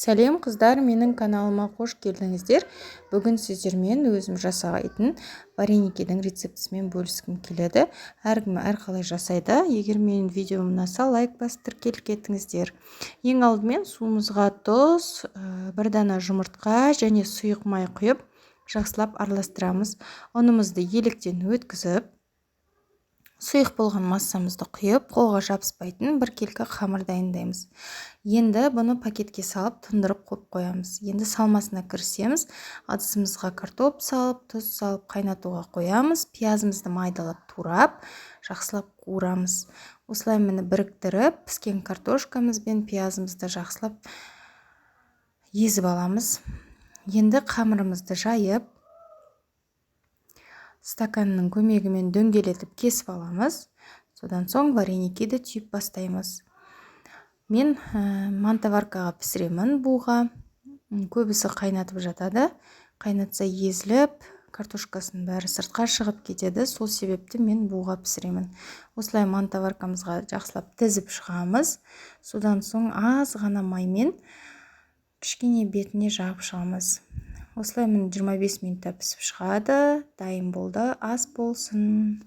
Сәлем, қыздар! Менің каналыма қош келдіңіздер! Бүгін сіздермен өзім жасайтын вареникидің рецептісімен бөліскім келеді. Әркім әрқалай жасайды. Егер менің видеом ұнаса, лайк басып, тіркеліп кетіңіздер. Ең алдымен суымызға тұз, бір дана жұмыртқа және сұйық май құйып, жақсылап араластырамыз. Ұнымызды електен өткізіп, сұйық болған массамызды құйып, қолға жабыспайтын біркелкі қамыр дайындаймыз. Енді бұны пакетке салып, тұндырып қойып қоямыз. Енді салмасына кірісеміз. Ыдысымызға картоп салып, тұз салып, қайнатуға қоямыз. Пиязымызды майдалап турап, жақсылап қуырамыз. Осылай, міне, біріктіріп, піскен картошкамыз бен пиязымызды жақсылап езіп аламыз. Енді қамырымызды жайып, стаканның көмегімен дөңгелетіп кесіп аламыз. Содан соң вареникиді түйіп бастаймыз. Мен мантоваркаға пісіремін, буға. Көбісі қайнатып жатады. Қайнатса, езіліп, картошкасының бәрі сыртқа шығып кетеді. Сол себепті мен буға пісіремін. Осылай мантоваркамызға жақсылап тізіп шығамыз. Содан соң аз ғана маймен кішкене бетіне жағып шығамыз. Осылай, міне, 25 минутта пісіп шығады. Дайын болды. Ас болсын!